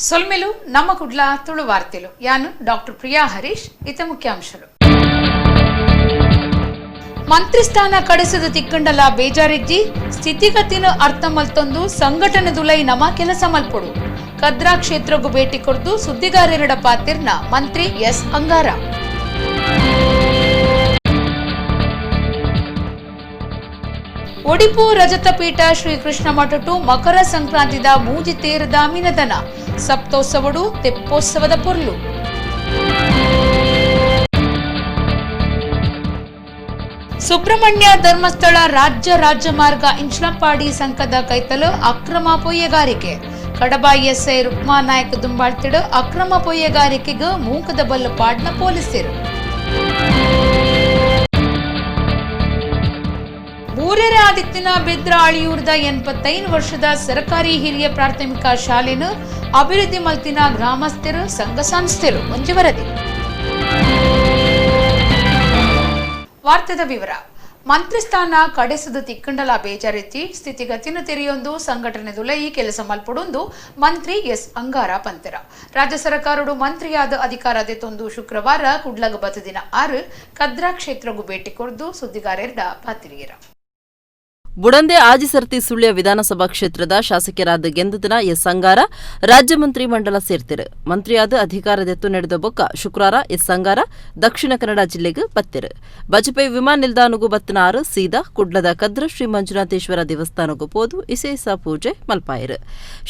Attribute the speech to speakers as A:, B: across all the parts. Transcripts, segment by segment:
A: ಸೊಲ್ಮೆಲು ನಮ್ಮ ಕುಡ್ಲ ತುಳು ವಾರ್ತೆಲು ಯಾನು ಡಾಕ್ಟರ್ ಪ್ರಿಯಾ ಹರೀಶ್. ಇತ ಮುಖ್ಯಾಂಶಗಳು. ಮಂತ್ರಿ ಸ್ಥಾನ ಕಡಿಸದ ತಿಕ್ಕಂಡಲ ಬೇಜಾರಿಜ್ಜಿ ಸ್ಥಿತಿಗತಿನ ಅರ್ಥ ಮಲ್ತೊಂದು ಸಂಘಟನೆ ದುಲೈ ನಮ ಕೆಲಸ ಮಲ್ಪೊಡು. ಕದ್ರಾ ಕ್ಷೇತ್ರಗೂ ಭೇಟಿ ಕೊಡ್ದು ಸುದ್ದಿಗಾರರಡ ಪಾತಿರ್ನ ಮಂತ್ರಿ ಎಸ್ ಅಂಗಾರ. ಒಡಿಪು ರಜತಪೀಠ ಶ್ರೀಕೃಷ್ಣ ಮಠಟು ಮಕರ ಸಂಕ್ರಾಂತಿದ ಮೂಜಿ ತೇರದ ಮಿನದನ ಸಪ್ತೋತ್ಸವಡು ತೆಪ್ಪೋತ್ಸವದ ಪೊರ್ಲು. ಸುಬ್ರಹ್ಮಣ್ಯ ಧರ್ಮಸ್ಥಳ ರಾಜ್ಯ ರಾಜ್ಯ ಮಾರ್ಗ ಇಂಚ್ಲಂಪಾಡಿ ಸಂಕದ ಕೈತಲು ಅಕ್ರಮ ಪೊಯ್ಯಗಾರಿಕೆ. ಕಡಬ ಎಸ್ಐ ರುಕ್ಮಾ ನಾಯಕ್ ದುಂಬಾಳ್ತಿಡು ಅಕ್ರಮ ಪೊಯ್ಯಗಾರಿಕೆಗೆ ಮೂಕದ ಬಲ್ಲು ಪಾಡ್ನ ಪೊಲೀಸರು. ಊರೆರ ಆದಿತ್ಯನ ಬೆದ್ರ ಅಳಿಯೂರ್ದ 85 ವರ್ಷದ ಸರ್ಕಾರಿ ಹಿರಿಯ ಪ್ರಾಥಮಿಕ ಶಾಲೆನು ಅಭಿವೃದ್ಧಿ ಮಲ್ತಿನ ಗ್ರಾಮಸ್ಥರು ಸಂಘ ಸಂಸ್ಥೆರು. ಒಂಜಿ ವರದಿ. ವಾರ್ತೆದ ವಿವರ. ಮಂತ್ರಿ ಸ್ಥಾನ ಕಡೆಸದ ತಿಕ್ಕಂಡಲ ಬೇಜಾರೆತ್ತಿ ಸ್ಥಿತಿಗತಿನ ತೆರೆಯೊಂದು ಸಂಘಟನೆ ಈ ಕೆಲಸ ಮಲ್ಪಡೊಂದು ಮಂತ್ರಿ ಎಸ್ ಅಂಗಾರ ಪಂತೆರ. ರಾಜ್ಯ ಸರ್ಕಾರಡು ಮಂತ್ರಿಯಾದ ಅಧಿಕಾರ ದೆತ್ತೊಂದು ಶುಕ್ರವಾರ ಕುಡ್ಲಗ ಬತದಿನ 6 ಕದ್ರಾ ಕ್ಷೇತ್ರಗೂ ಭೇಟಿ ಕೊರ್ದು ಸುದ್ದಿಗಾರರ ಪಾತಿರಿಯರ.
B: ಬುಡಂದೆ ಆಜಿ ಸರ್ತಿ ಸುಳ್ಯ ವಿಧಾನಸಭಾ ಕ್ಷೇತ್ರದ ಶಾಸಕರಾದ ಗೆಂದದಿನ ಎಸ್ ಅಂಗಾರ ರಾಜ್ಯ ಮಂತ್ರಿ ಮಂಡಲ ಸೇರ್ತಿರು. ಮಂತ್ರಿಯಾದ ಅಧಿಕಾರದೆತ್ತು ನಡೆದ ಬೊಕ್ಕ ಶುಕ್ರವಾರ ಎಸ್ ಅಂಗಾರ ದಕ್ಷಿಣ ಕನ್ನಡ ಜಿಲ್ಲೆಗೆ ಬತ್ತಿರು. ಬಜಪೆ ವಿಮಾನ ನಿಲ್ದಾಣಗೂ ಬತ್ತಿನ 6 ಸೀದಾ ಕುಡ್ಲದ ಕದ್ರ ಶ್ರೀ ಮಂಜುನಾಥೇಶ್ವರ ದೇವಸ್ಥಾನಗೂ ಪೋದು ಇಸೇಸ ಪೂಜೆ ಮಲ್ಪಾಯರು.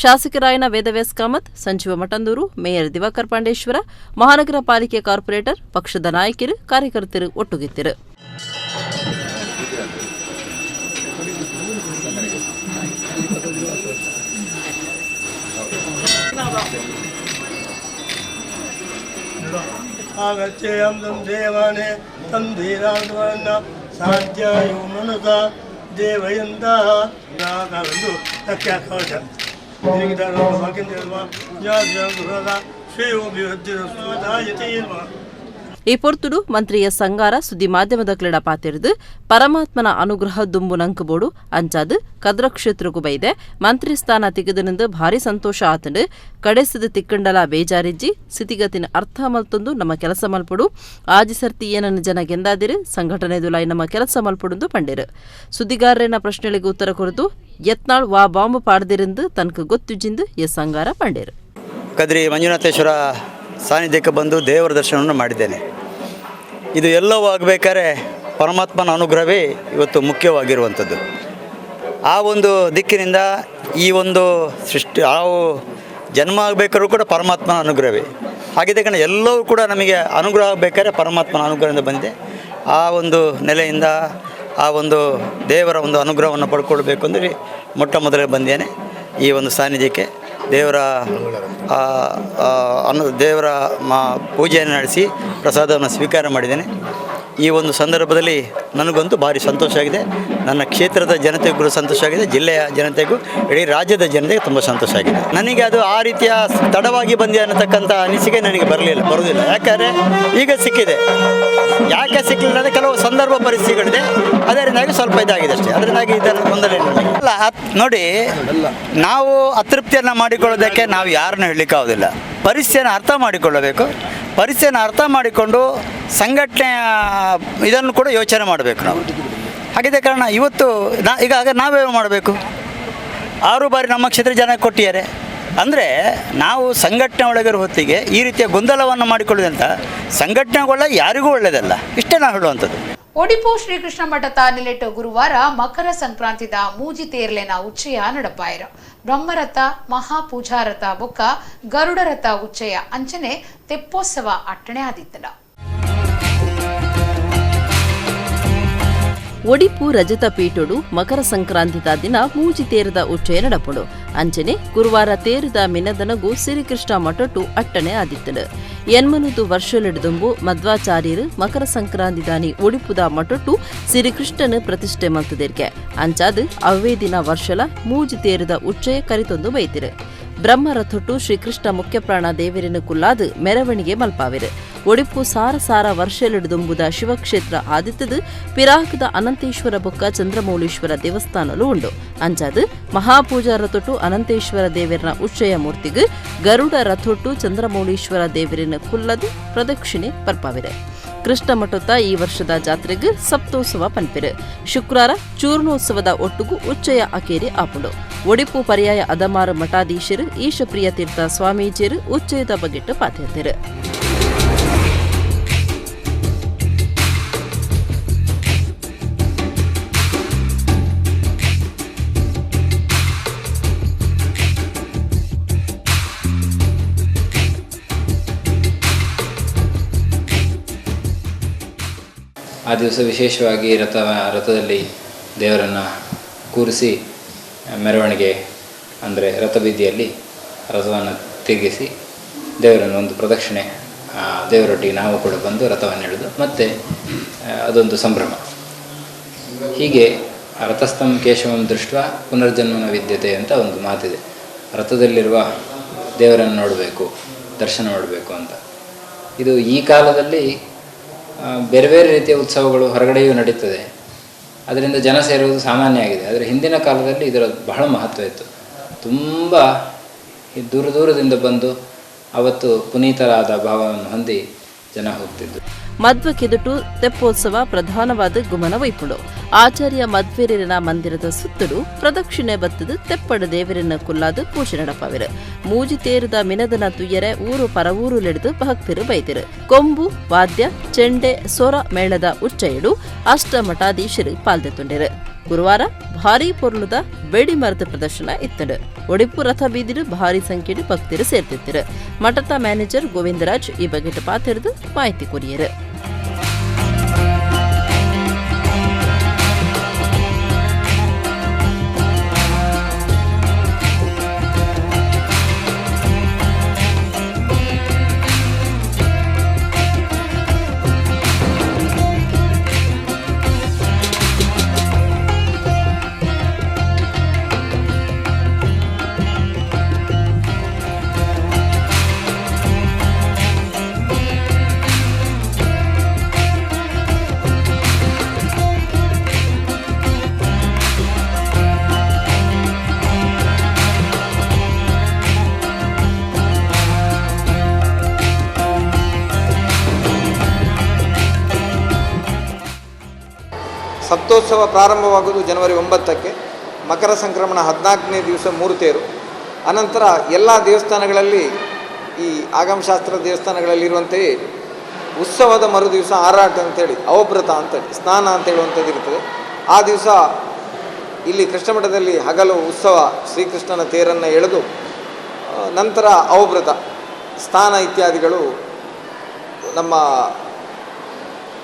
B: ಶಾಸಕರಾಯನ ವೇದವ್ಯಾಸ್ ಕಾಮತ್, ಸಂಜೀವ ಮಠಂದೂರು, ಮೇಯರ್ ದಿವಾಕರ್ ಪಾಂಡೇಶ್ವರ, ಮಹಾನಗರ ಪಾಲಿಕೆ ಕಾರ್ಪೊರೇಟರ್, ಪಕ್ಷದ ನಾಯಕರು, ಕಾರ್ಯಕರ್ತರು ಒಟ್ಟುಗಿತ್ತಿರು.
C: ಆಗಚ್ಚೇಯಂ ತಂ ದೇವಾನೆ ತಂ ಧೀರಾಂತವನ್ನ ಸಾಧ್ಯಾಯೋ ಮನಸ ದೇವಯಂತಹ ಕವಚ
B: ಈ ಪೊರ್ತುಡು ಮಂತ್ರಿಯ ಸಂಗಾರ ಸುದ್ದಿ ಮಾಧ್ಯಮದ ಕ್ಲಡ ಪಾತಿರಿದು ಪರಮಾತ್ಮನ ಅನುಗ್ರಹ ದುಂಬು ನಂಕಬೋಡು ಅಂಚಾದು ಕದ್ರ ಕ್ಷೇತ್ರಗೂ ಬೈದೆ ಮಂತ್ರಿ ಸ್ಥಾನ ತಿಗದನಿಂದ ಭಾರಿ ಸಂತೋಷ ಆತಂಡು. ಕಡೆಸಿದ ತಿಕ್ಕಂಡಲ ಬೇಜಾರಿಜ್ಜಿ ಸ್ಥಿತಿಗತಿನ ಅರ್ಥ ಮಲ್ತೊಂದು ನಮ್ಮ ಕೆಲಸ ಮಲ್ಪಡು. ಆಜಿ ಸರ್ತಿ ಏನನ್ನು ಜನ ಗೆಂದಾದಿರು ಸಂಘಟನೆ ದುಲಾಯಿ ನಮ್ಮ ಕೆಲಸ ಮಲ್ಪಡುಂದು ಪಂಡಿರು. ಸುದ್ದಿಗಾರರೇನ ಪ್ರಶ್ನೆಗಳಿಗೆ ಉತ್ತರ ಕೊರತು ಯತ್ನಾಳ್ ವಾ ಬಾಂಬ್ ಪಾಡ್ದಿರಂದು ತನಕ ಗೊತ್ತುಜಿಂದು ಎಸ್ ಅಂಗಾರ ಪಂಡಿರು.
D: ಕದ್ರಿ ಮಂಜುನಾಥೇಶ್ವರ ಸಾನ್ನಿಧ್ಯಕ್ಕೆ ಬಂದು ದೇವರ ದರ್ಶನವನ್ನು ಮಾಡಿದ್ದೇನೆ. ಇದು ಎಲ್ಲವೂ ಆಗಬೇಕಾದ್ರೆ ಪರಮಾತ್ಮನ ಅನುಗ್ರಹವೇ ಇವತ್ತು ಮುಖ್ಯವಾಗಿರುವಂಥದ್ದು. ಆ ಒಂದು ದಿಕ್ಕಿನಿಂದ ಈ ಒಂದು ಸೃಷ್ಟಿ ನಾವು ಜನ್ಮ ಆಗಬೇಕಾದ್ರೂ ಕೂಡ ಪರಮಾತ್ಮನ ಅನುಗ್ರಹವೇ ಹಾಗಿದೆ ಕಣ. ಎಲ್ಲವೂ ಕೂಡ ನಮಗೆ ಅನುಗ್ರಹ ಆಗಬೇಕಾದ್ರೆ ಪರಮಾತ್ಮನ ಅನುಗ್ರಹದಿಂದ ಬಂದಿದೆ. ಆ ಒಂದು ನೆಲೆಯಿಂದ ಆ ಒಂದು ದೇವರ ಒಂದು ಅನುಗ್ರಹವನ್ನು ಪಡ್ಕೊಳ್ಬೇಕು ಅಂದರೆ ಮೊಟ್ಟ ಮೊದಲೇ ಬಂದೇನೆ ಈ ಒಂದು ಸಾನ್ನಿಧ್ಯಕ್ಕೆ. ದೇವರ ದೇವರ ಪೂಜೆಯನ್ನು ನಡೆಸಿ ಪ್ರಸಾದವನ್ನು ಸ್ವೀಕಾರ ಮಾಡಿದ್ದೇನೆ. ಈ ಒಂದು ಸಂದರ್ಭದಲ್ಲಿ ನನಗಂತೂ ಭಾರಿ ಸಂತೋಷ ಆಗಿದೆ. ನನ್ನ ಕ್ಷೇತ್ರದ ಜನತೆಗೂ ಸಂತೋಷ ಆಗಿದೆ, ಜಿಲ್ಲೆಯ ಜನತೆಗೂ, ಇಡೀ ರಾಜ್ಯದ ಜನತೆಗೆ ತುಂಬ ಸಂತೋಷ ಆಗಿದೆ. ನನಗೆ ಅದು ಆ ರೀತಿಯ ತಡವಾಗಿ ಬಂದಿದೆ ಅನ್ನತಕ್ಕಂಥ ಅನಿಸಿಕೆ ನನಗೆ ಬರುವುದಿಲ್ಲ. ಯಾಕಂದರೆ ಈಗ ಸಿಕ್ಕಿದೆ. ಯಾಕೆ ಸಿಕ್ಕಲಿಲ್ಲ ಅಂದರೆ ಕೆಲವು ಸಂದರ್ಭ ಪರಿಸ್ಥಿತಿಗಳಿದೆ, ಅದರಿಂದಾಗಿ ಸ್ವಲ್ಪ ಇದಾಗಿದೆ ಅಷ್ಟೇ. ಅದರಿಂದಾಗಿ ಇದನ್ನು ಗೊಂದಲ ಅಲ್ಲ. ನೋಡಿ, ನಾವು ಅತೃಪ್ತಿಯನ್ನು ಮಾಡಿಕೊಳ್ಳೋದಕ್ಕೆ ನಾವು ಯಾರನ್ನು ಹೇಳಲಿಕ್ಕಾಗೋದಿಲ್ಲ. ಪರಿಸ್ಥಿತಿಯನ್ನು ಅರ್ಥ ಮಾಡಿಕೊಳ್ಳಬೇಕು. ಪರಿಸ್ಥಿತಿಯನ್ನು ಅರ್ಥ ಮಾಡಿಕೊಂಡು ಸಂಘಟನೆಯ ಇದನ್ನು ಕೂಡ ಯೋಚನೆ ಮಾಡಬೇಕು ನಾವು. ಹಾಗಿದ್ದ ಕಾರಣ ಇವತ್ತು ಈಗ ನಾವೇನು ಮಾಡಬೇಕು? 6 ಬಾರಿ ನಮ್ಮ ಕ್ಷೇತ್ರ ಜನ ಕೊಟ್ಟಿದ್ದಾರೆ ಅಂದರೆ ನಾವು ಸಂಘಟನೆ ಒಳಗಿರುವ ಹೊತ್ತಿಗೆ ಈ ರೀತಿಯ ಗೊಂದಲವನ್ನು ಮಾಡಿಕೊಳ್ಳುವುದಂತ ಸಂಘಟನೆಗೊಳ್ಳ ಯಾರಿಗೂ ಒಳ್ಳೆಯದಲ್ಲ. ಇಷ್ಟೇ ನಾವು ಹೇಳುವಂಥದ್ದು.
A: ಒಡಿಪು ಶ್ರೀಕೃಷ್ಣ ಮಠದ ನೆಲೆಟ್ಟು ಗುರುವಾರ ಮಕರ ಸಂಕ್ರಾಂತಿದ ಮೂಜಿ ತೇರ್ಲೆನ ಉಚ್ಚಯ ನಡಪಾಯರು. ಬ್ರಹ್ಮರಥ, ಮಹಾಪೂಜಾರಥ ಬೊಕ್ಕ ಗರುಡರಥ ಉಚ್ಚಯ ಅಂಚನೆ ತೆಪ್ಪೋತ್ಸವ ಅಟ್ಟಣೆ ಆದಿತ್ತನ.
B: ಒಡಿಪು ರಜತ ಪೀಠೊಡು ಮಕರ ಸಂಕ್ರಾಂತಿದ ದಿನ ಮೂಜಿ ತೇರದ ಉಚ್ಚಯ ನಡಪುಡು. ಅಂಚನೆ ಗುರುವಾರ ತೇರದ ಮಿನದನಗು ಸಿರಿಕೃಷ್ಣ ಮಠಟು ಅಟ್ಟಣೆ ಆದಿತ್ತಡು. 80 ವರ್ಷಲಿಡ್ದುಂಬು ಮಧ್ವಾಚಾರ್ಯರು ಮಕರ ಸಂಕ್ರಾಂತಿದಾನಿ ಒಡಿಪುದ ಮಠಟು ಸಿರಿಕೃಷ್ಣನ ಪ್ರತಿಷ್ಠೆ ಮಲ್ತದಿರ್ಕೆ. ಅಂಚಾದು ಅವೇ ದಿನ ವರ್ಷಲ ಮೂಜಿ ತೇರದ ಉಚ್ಚಯ ಕರಿತೊಂದು ಬೈತಿರು. ಬ್ರಹ್ಮರಥೊಟ್ಟು ಶ್ರೀಕೃಷ್ಣ ಮುಖ್ಯಪ್ರಾಣ ದೇವರಿನ ಕುಲ್ಲಾದು ಮೆರವಣಿಗೆ ಮಲ್ಪಾವಿರು. Odipu ಸಾರ ಸಾರ ವರ್ಷಲಿಡ್ದುಂಬುದ ಶಿವಕ್ಷೇತ್ರ ಆದಿತ್ತದು ಪಿರಾಕದ ಅನಂತೇಶ್ವರ ಬೊಕ್ಕ ಚಂದ್ರಮೌಳೀಶ್ವರ ದೇವಸ್ಥಾನಲು ಉಂಡು. ಅಂಚಾದ್ ಮಹಾಪೂಜಾ ರಥೊಟ್ಟು ಅನಂತೇಶ್ವರ ದೇವರನ ಉಚ್ಚಯ ಮೂರ್ತಿಗ್ ಗರುಡ ರಥೊಟ್ಟು ಚಂದ್ರಮೌಳೀಶ್ವರ ದೇವರಿನ ಕುಲ್ಲದು ಪ್ರದಕ್ಷಿಣೆ ಪರ್ಪಾವಿದೆ. ಕೃಷ್ಣ ಮಠೊತ್ತ ಈ ವರ್ಷದ ಜಾತ್ರೆಗ್ ಸಪ್ತೋತ್ಸವ ಪನ್ಪಿರು. ಶುಕ್ರಾರ ಚೂರ್ಣೋತ್ಸವದ ಒಟ್ಟುಗು ಉಚ್ಚಯ ಅಕೇರಿ ಆಪುಂಡು. ಒಡಿಪು ಪರ್ಯಾಯ ಅದಮಾರು ಮಠಾಧೀಶರು ಈಶಪ್ರಿಯ ತೀರ್ಥ ಸ್ವಾಮೀಜಿಯರು ಉಚ್ಚಯದ ಬಗೆಟ್ಟು ಪಾತೆರ್ತೆರು.
E: ಆ ದಿವಸ ವಿಶೇಷವಾಗಿ ರಥದಲ್ಲಿ ದೇವರನ್ನು ಕೂರಿಸಿ ಮೆರವಣಿಗೆ ಅಂದರೆ ರಥಬೀದಿಯಲ್ಲಿ ರಥವನ್ನು ತಿರುಗಿಸಿ ದೇವರನ್ನು ಒಂದು ಪ್ರದಕ್ಷಿಣೆ ದೇವರೊಟ್ಟಿಗೆ ನಾವು ಕೂಡ ಬಂದು ರಥವನ್ನು ಎಳೆದು ಮತ್ತೆ ಅದೊಂದು ಸಂಭ್ರಮ. ಹೀಗೆ ರಥಸ್ಥಂ ಕೇಶವಂ ದೃಷ್ಟ ಪುನರ್ಜನ್ಮನ ವಿದ್ಯತೆ ಅಂತ ಒಂದು ಮಾತಿದೆ. ರಥದಲ್ಲಿರುವ ದೇವರನ್ನು ನೋಡಬೇಕು, ದರ್ಶನ ಮಾಡಬೇಕು ಅಂತ. ಇದು ಈ ಕಾಲದಲ್ಲಿ ಬೇರೆ ಬೇರೆ ರೀತಿಯ ಉತ್ಸವಗಳು ಹೊರಗಡೆಯೂ ನಡೀತದೆ, ಅದರಿಂದ ಜನ ಸೇರುವುದು ಸಾಮಾನ್ಯ ಆಗಿದೆ. ಆದರೆ ಹಿಂದಿನ ಕಾಲದಲ್ಲಿ ಇದರ ಬಹಳ ಮಹತ್ವ ಇತ್ತು. ತುಂಬ ದೂರ ದೂರದಿಂದ ಬಂದು ಅವತ್ತು ಪುನೀತರಾದ ಭಾವವನ್ನು ಹೊಂದಿ ಜನ ಹೋಗ್ತಿದ್ರು.
B: ಮಧ್ವ ಕೆದುಟು ತೆಪ್ಪೋತ್ಸವ ಪ್ರಧಾನವಾದ ಗುಮನ ವೈಪುಂಡು. ಆಚಾರ್ಯ ಮಧ್ವೇರಿನ ಮಂದಿರದ ಸುತ್ತಲೂ ಪ್ರದಕ್ಷಿಣೆ ಬತ್ತದು ತೆಪ್ಪಡ ದೇವರನ್ನ ಕುಲ್ಲಾದು ಪೂಜೆ ನಡಪಾವಿರು. ಮೂಜಿ ತೇರದ ಮಿನದನ ತುಯ್ಯರೆ ಊರು ಪರವೂರುಲೆಡ್ದು ಭಕ್ತರು ಬೈದಿರು. ಕೊಂಬು ವಾದ್ಯ ಚೆಂಡೆ ಸೊರ ಮೇಳದ ಉಚ್ಚಯಡು ಅಷ್ಟ ಮಠಾಧೀಶರು ಪಾಲ್ದೆತ್ತುಂಡಿರು. ಗುರುವಾರ ಭಾರೀ ಪೊರ್ಲುದ ಬೆಡಿ ಮರದ ಪ್ರದರ್ಶನ ಇತ್ತಡು. ಒಡಿಪು ರಥ ಬೀದಿರು ಭಾರಿ ಸಂಖ್ಯೆಡು ಭಕ್ತರು ಸೇರ್ತಿತ್ತಿರು. ಮಠದ ಮ್ಯಾನೇಜರ್ ಗೋವಿಂದರಾಜ್ ಈ ಬಗೆಟ್ ಪಾತೆರ್ದು ಮಾಹಿತಿ ಕೊರಿಯರು.
F: ಸಪ್ತೋತ್ಸವ ಪ್ರಾರಂಭವಾಗುವುದು ಜನವರಿ 9ಕ್ಕೆ, ಮಕರ ಸಂಕ್ರಮಣ 14ನೇ ದಿವಸ ಮೂರು ತೇರು. ಅನಂತರ ಎಲ್ಲ ದೇವಸ್ಥಾನಗಳಲ್ಲಿ ಈ ಆಗಮಶಾಸ್ತ್ರ ದೇವಸ್ಥಾನಗಳಲ್ಲಿರುವಂತೆಯೇ ಉತ್ಸವದ ಮರುದಿವಸ ಆರಾಟ ಅಂತೇಳಿ, ಅವಭೃತ ಅಂತೇಳಿ, ಸ್ನಾನ ಅಂತ ಹೇಳುವಂಥದ್ದು ಇರ್ತದೆ. ಆ ದಿವಸ ಇಲ್ಲಿ ಕೃಷ್ಣಮಠದಲ್ಲಿ ಹಗಲು ಉತ್ಸವ, ಶ್ರೀಕೃಷ್ಣನ ತೇರನ್ನು ಎಳೆದು ನಂತರ ಅವಭೃತ ಸ್ನಾನ ಇತ್ಯಾದಿಗಳು ನಮ್ಮ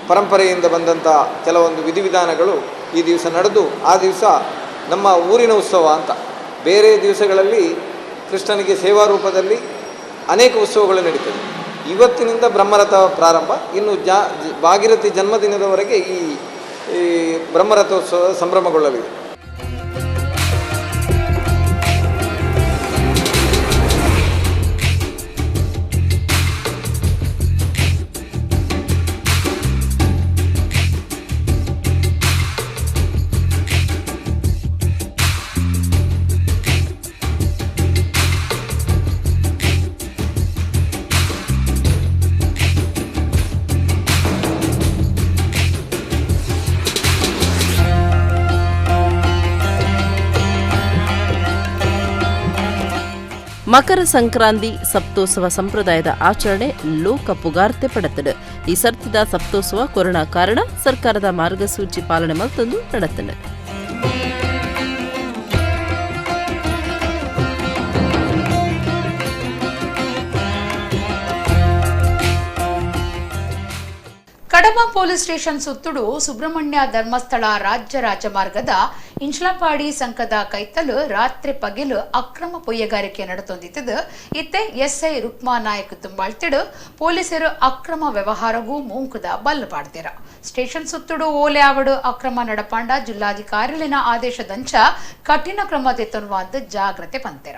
F: ಪರಂಪರೆಯಿಂದ ಬಂದಂಥ ಕೆಲವೊಂದು ವಿಧಿವಿಧಾನಗಳು ಈ ದಿವಸ ನಡೆದು, ಆ ದಿವಸ ನಮ್ಮ ಊರಿನ ಉತ್ಸವ ಅಂತ. ಬೇರೆ ದಿವಸಗಳಲ್ಲಿ ಕೃಷ್ಣನಿಗೆ ಸೇವಾ ರೂಪದಲ್ಲಿ ಅನೇಕ ಉತ್ಸವಗಳು ನಡೀತದೆ. ಇವತ್ತಿನಿಂದ ಬ್ರಹ್ಮರಥ ಪ್ರಾರಂಭ. ಇನ್ನು ಭಾಗೀರಥಿ ಜನ್ಮದಿನದವರೆಗೆ ಈ ಬ್ರಹ್ಮರಥೋತ್ಸವ ಸಂಭ್ರಮಗೊಳ್ಳಲಿದೆ.
B: ಮಕರ ಸಂಕ್ರಾಂತಿ ಸಪ್ತೋತ್ಸವ ಸಂಪ್ರದಾಯದ ಆಚರಣೆ ಲೋಕ ಪುಗಾರ್ತೆ ಪಡೆತದೆ. ಈ ಸರ್ತಿದ ಸಪ್ತೋತ್ಸವ ಕೊರೋನಾ ಕಾರಣ ಸರ್ಕಾರದ ಮಾರ್ಗಸೂಚಿ ಪಾಲನೆ ಮಲ್ತೊಂದು ನಡತದೆ.
A: ಕಡಬ ಪೊಲೀಸ್ ಸ್ಟೇಷನ್ ಸುತ್ತುಡು ಸುಬ್ರಹ್ಮಣ್ಯ ಧರ್ಮಸ್ಥಳ ರಾಜ್ಯ ರಾಜಮಾರ್ಗದ ಇಂಚ್ಲಪಾಡಿ ಸಂಕದ ಕೈತಲು ರಾತ್ರಿ ಪಗಿಲು ಅಕ್ರಮ ಪೊಯ್ಯಗಾರಿಕೆ ನಡೆತೊಂದಿತ್ತದು. ಇತ್ತೆ ಎಸ್ಐ ರುಕ್ಮಾ ನಾಯಕ್ ತುಂಬಾಳ್ತಿಡು ಪೊಲೀಸರು ಅಕ್ರಮ ವ್ಯವಹಾರಗೂ ಮೂಂಕುದ ಬಲ್ಲು ಪಾಡ್ತೀರ. ಸ್ಟೇಷನ್ ಸುತ್ತುಡು ಓಲೆ ಆವಡು ಅಕ್ರಮ ನಡಪಾಂಡ ಜಿಲ್ಲಾಧಿಕಾರಿಲಿನ ಆದೇಶದಂಚ ಕಠಿಣ ಕ್ರಮ ತೆತ್ತೊನ್ನುವಂತ ಜಾಗ್ರತೆ ಪಂತೆರ.